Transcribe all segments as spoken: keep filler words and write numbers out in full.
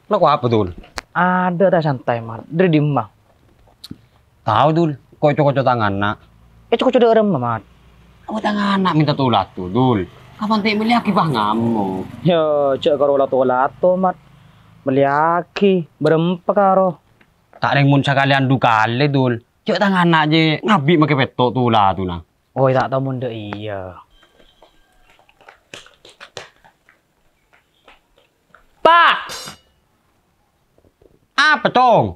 Lako apa, Dul? Adâ' ta' santai, Mat? Dâri dimma? Tao, Dul. Ko' co-koco tang ana'. Eh, co-koco dâ' remma, Mat? Oh, tang ana' mènta tolato, Dul. Kapan ta' mellèyaghi, pas ngamok. Yâ, jhâ' karo la-tolato, Mat. Mellèyaghi, bârâmpa karo. Ta' rèng mon sakalèyan du kalè, Dul. Jhâ' tang ana' jiyâ ngabi' makè pètto' tolatona. Oi, ta' tao mon dâ' iyâ. Pa! Apa, Cong?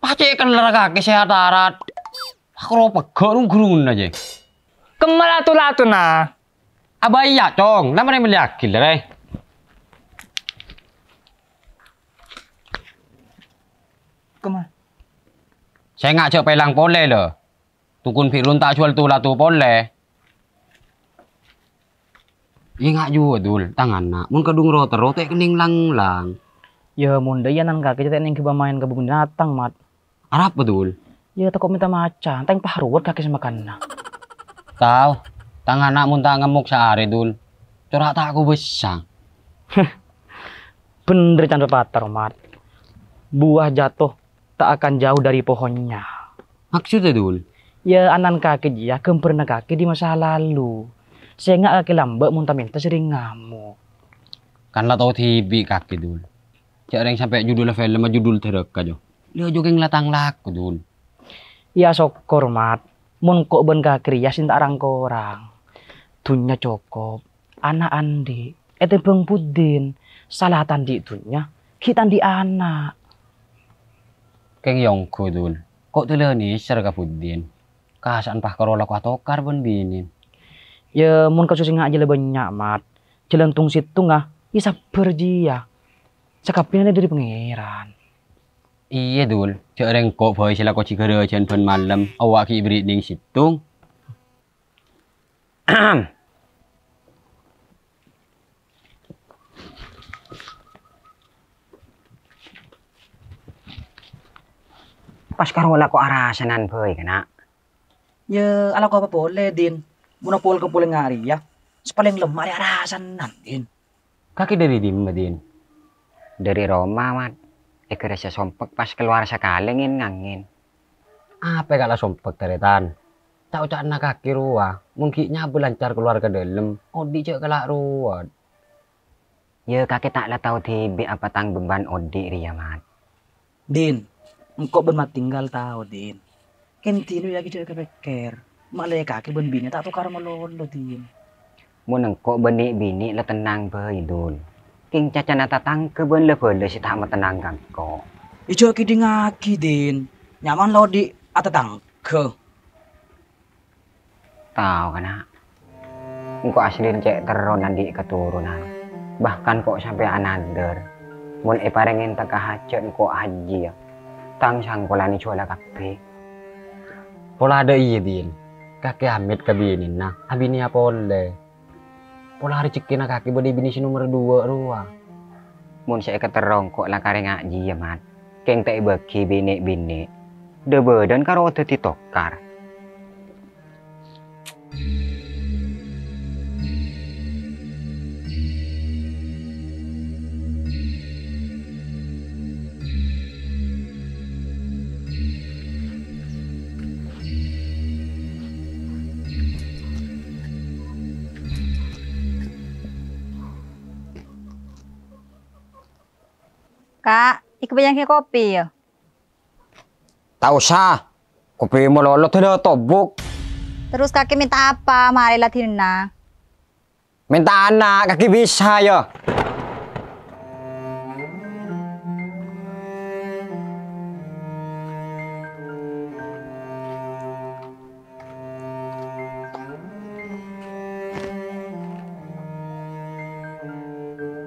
Pas cè' kellar kakè sè atarat. Akoro pegghâ' rung-ghurungnga jiyâ. Kemma la-tolatona? Abâ iyâ, Cong. La marè mellèyaghi, lè, rè. Kemma? Sènga' jhâ' pèlang polè, lho. Tokon bi' run ta' jhuwâl tolato polè. Iyâ, nga' jhuwâ, Dul, tang ana'. Mon kadhung ro-terro, ta' kennèng lang-lang. Yâ, mon dâ' iyâ nan kakè ta' nèng ghibâ maèn ka kebun binatang, Mat. Arapa, Dul? Yâ, tako' mènta macan, tèng pas rowet kakè sè makanna. Tao, tang ana' mon ta' ngamok saarè, Dul. Cora' ta' kobâsa. Bhendher can pepatah, Mat. Buah jatuh tak akan jauh dari pohonnya. Maksodda, Dul? Yâ, anan kakè jiyâ ghâmbhârânna kakè di masa lalu. Sènga' kakè lambâ' mon ta' mènta serrèng ngamok. Kan la tao dhibi' kakè, Dul. Jhâ' rèng sampè' judhulla film judhul dârâka, Jo. Lè, Jo, kèng la tang lako, Dul. Yâ, sokkor, Mat. Mon ko' bân kakè rèya sè ta' rang-korang. Dhunnya cokop. Ana' andi', ètèmbhâng buddhin, sala ta' andi' dhunnya, ghi' ta' andi' ana'. Kèng yâ ongghu, Dul. Ko' dhâlâ nèser ka buddhin. Kasa'an pas karo lako atokar bân binèn. Yâ, mon kasossa jiyâ la bânnya', Mat. Jhâlân tong-sèttonga, yâ sabbhâr jiyâ. Sakabbhiyânna dâri Pangèran. Iyâ, Dul. Jhâ' rèng ko' bhâi sè lako jhi ghârâjhân bân malem, awwa' ghi' èberri' nèng sèttong. Pas karo lako arasanan bhâi, kana'. Yâ, alako apa polè, Din? Mon apol-kapolè nga' rèya, sè palèng lemma' rè arasanan, Din. Kakè dâri dimma, Din? Dâri roma, Mat. Èghârâsa sompek pas kalowar sakalè ngèn-ngangèn. Apa kala sompek, tarètan? Ta' oca'na kakè rowa, mon ghi' nyabâ lancar kalowar ka dâlem, odi' jhâ' kala' rowet. Yâ, kakè ta' la tao dhibi' apa tang bemban odi' rèya, Mat. Din, engko' bân Mat Tinggal tao, Din. Kèng dino yâ ghi' jhâ' kapèkkèr. Ma'lè kakè bân binè ta' tokar malolo, Din. Mon engko' bân nè'-binè' la tennang bhâi, Dul. Kèng cacana tatangghâ bân la-bâlâ sè ta' matennang ka engko'. Yâ, jhâ' kèdhingngaghi, Din. Nyaman la odi' atatangghâ. Tao, kana'. Engko' asli cè' terro andi' katoronan. Bahkan ko' sampè' anadâr. Mon èparèngè entaka hajhât engko' ajiyâ. Tang sangkolan èjhuwâlâ kabbhi. Pola dâ' iyâ, Din. Kakè amèt ka binèna, abinèya polè. Pola rejekkèna kakè bâdâ binè sè nomer duwâ' rowa. Mon sè èkaterro engko' la karè nga' jiyâ, Mat. Kèng ta' èbâghi bi' nè'-binè'. Dhâ-bâdhân karo dhâddhi tokar. Ka', èkabâjâng ghi' kopi, yâ? Ta' osa. Kopi malolo dhâlâ tobuk. Terros kakè mènta apa marè la dinna? Mènta ana', kakè bisa, yâ.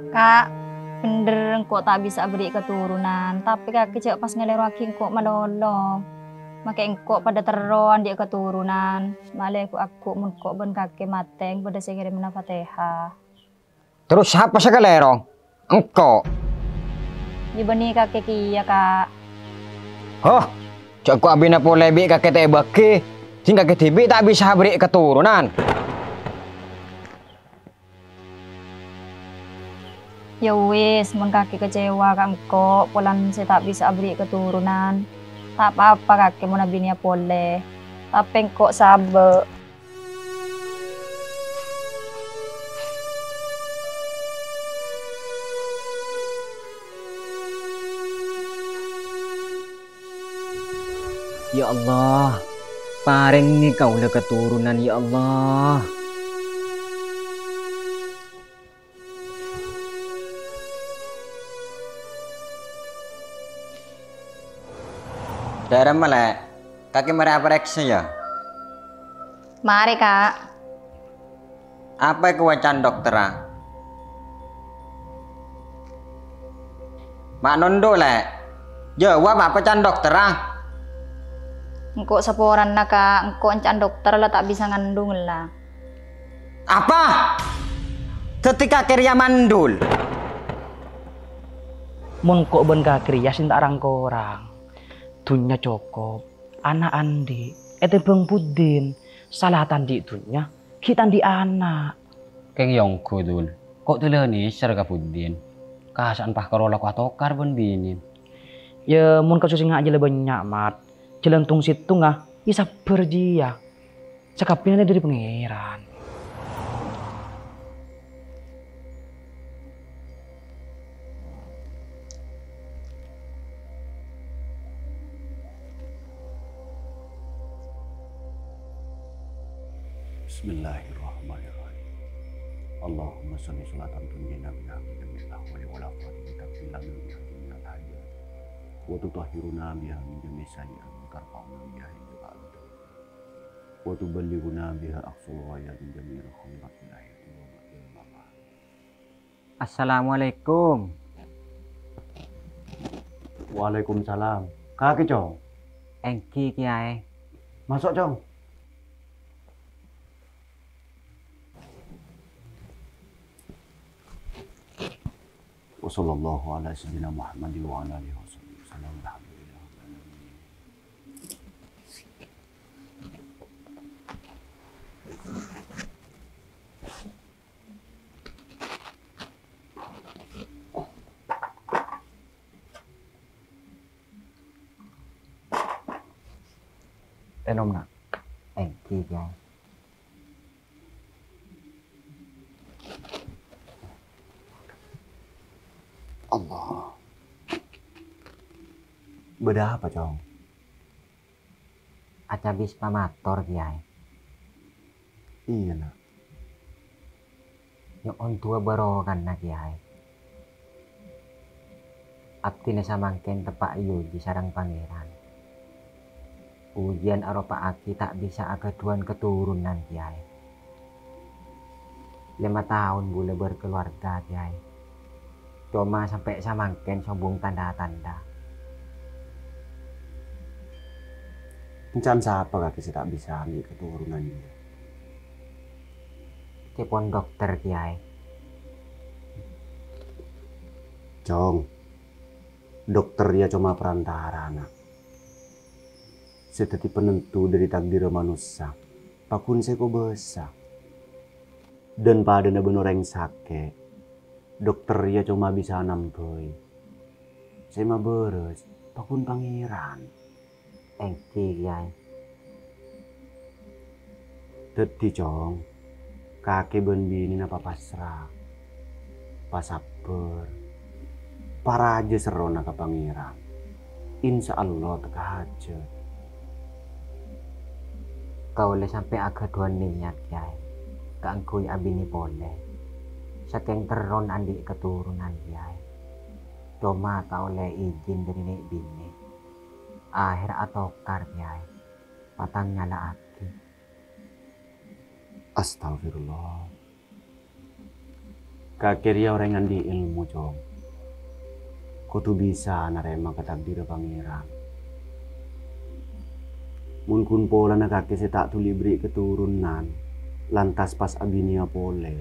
Ka', bhendher engko' ta' bisa aberri' katoronan, tapè kakè jhâ' pas ngalèrowaghi engko' malolo. Makè engko' padâ terro andi' katoronan, malè ghu'-agghu' mon engko' bân kakè matè padâ sè ngèrèmana Fatihah. Terros sapa sè kalèro? Engko'. Yâ bânnè kakè kèya, Ka'. Hoh, jhâ' engko' abinè polè bi' kakè ta' èbâghi, ding kakè dhibi' ta' bisa aberri' katoronan. Ya wis, mon kakè kecewa ka engko' polana sè ta' bisa aberri' katoronan, ta' pa-apa kakè mon abinèya polè. Tapè engko' sabâ'. Ya Allah, parèngè kaulâ katoronan, ya Allah. Dâremma, Lè'? Kakè marè aparèksa, ya? Marè, Ka'. Apa èkoca' can dokterra? Ma' nondhu', Lè'. Jâwâb, apa can dokterra? Engko' saporana, Ka'. Engko' can dokter la ta' bisa ngandung la. Apa? Dhâddhi kakè rèya mandul? Mon engko' bân kakè rèya sè ta' rang-korang. Dhunnya cokop, ana' andi', ètèmbhâng buddhin, sala ta' andi' dhunnya, ghi' ta' andi' ana'. Kèng yâ ongghu, Dul. Ko' dhâlâ nèser ka buddhin. Kasa'an pas karo lako atokar bân binèn. Yâ, mon kasossa sè ngajhâlâ bânnya', Mat. Jhâlân tong-sèttonga, yâ sabbhâr jiyâ. Sakabbhiyânna dhâri Pangèran. Bismillahirrahmanirrahim. Allahumma shalli sholatan tunjina biha min jami'il ahwali wal afati wa tuqabbal lana biha jami'al hajat. Wa tutahhiruna biha min jami'is sayyi'at wa tarfa'una biha indaka 'indal Wa tuballighuna biha aqsal ghaya min jami'il khairat fil akhirati wa ba'dal mamat. Assalamualaikum. Waalaikumsalam. Kakè, Cong? Èngghi, Kèyaè. Maso', Cong. Wa sallallahu ala sayyidina Muhammadin wa ala alihi wa sahbihi wasallam. Alhamdulillah. Ènom, Na'. Èngghi, Kèyaè. Allah. Bâdâ apa, Cong? Acabis pamator, Kèyaè. Iyâ, Na'. Nyo'on du'a barokana, Kèyaè. Abdhina samangkèn teppa' èoji sareng Pangèran. Ojiyân aropa'aghi ta' bisa aghâdhuwân katoronan, Kèyaè. Lèma taon bulâ berkeluarga, Kèyaè. Coma sampè' samangkèn sobung tandha-tandha. Èncan sapa kakè sè ta' bisa andi' katoronan, Kèyaè? Ca'èpon dokter, Kèyaè. Cong, dokter rèya coma parantara, Na'. Sè dhâddhi panentu dhâri takdirra manossa, paghun sè kobâsa. Dân padâna bân orèng sakè', dokter rèya coma bisa nambhâi. Sè mabârâs, paghun Pangèran. Èngghi, Kèyaè. Dhâddhi, Cong, kakè bân binèna papasra, pasabbhâr, parajâ serrona ka Pangèran. Insya Allah tekka hajât. Kaulâ sampè' aghâdhuwân nèyat, Kèyaè, kaangghuy abinè polè. Sakèng terron andi' katoronan, Kèyaè. Coma ta' ollè ijin dhâri nè'-binè'. Ahèrra atokar, Kèyaè. Patang nyala'aghi. Astagfirullah. Kakè rèya orèng andi' èlmo, Cong. Kodhu bisa narèma katakdirra Pangèran. Mon ghun polana kakè sè ta' dhuli èberri' katoronan, lantas pas abinèya polè,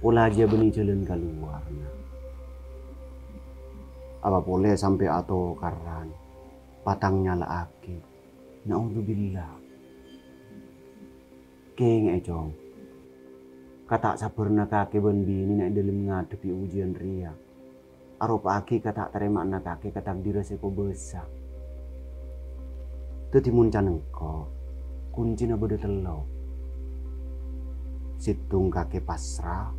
pola jâ bânnè jhâlân kalowar, Na'. Apa polè sampè' atokaran, patang nyala'aghi. Na'udzubillah. Kèngè'è, Cong. Kata' sabbhârânna kakè bân binèna è dhâlem ngadhebbhi ujiân rèya aropa'aghi kata' tarèma'anna kakè ka takdirra sè kobâsa. Dhâddhi, mon can engko', kuncina bâdâ tello'. Sèttong kakè pasra,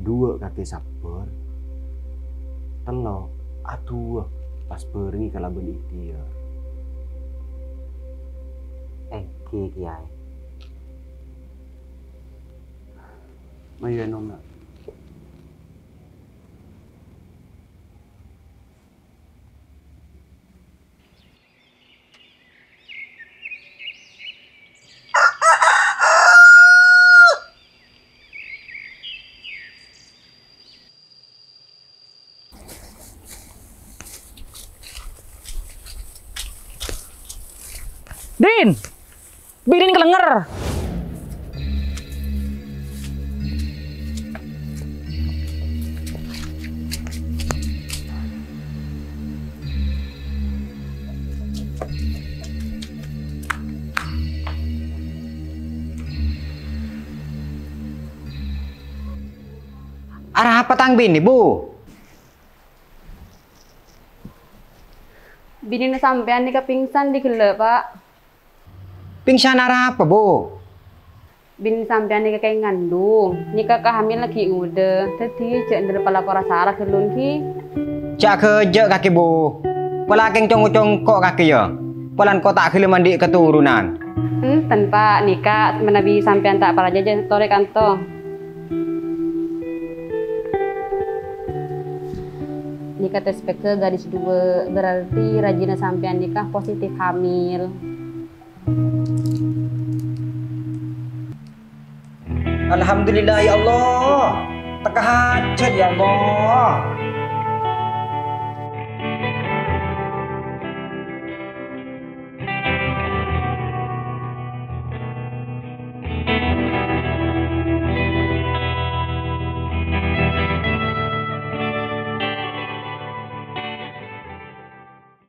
duwâ' kakè sabbhâr, tello' adu'a pas bhârengngè kalabân ikhtiar. Èngghi, Kèyaè. Mayu ènom, Na'. Din! Bidin kalenger! Arapa tang binè, Bu? Binèna sampèyan nèka pingsan dhigella', Pa'. Pingsan arapa, Bu? Binè sampèyan nèka kèng ngandung, nèka kahamil laghi' ngodâ, dhâddhi jhâ' endâ' palakora sara ghâllu, ghi. Jhâ' ghâjâ' kakè, Bu. Pola kèng cong-congko' kakè, yâ. Polana ko' ta' ghellem andi' katoronan. Enten, Pa', nèka manabi sampèyan ta' parcajâ, torè kanto. Nèka tes P K garis dua, berarti rajina sampèyan nèka positif hamil. Alhamdulillah, ya Allah. Tekka hajat, ya Allah.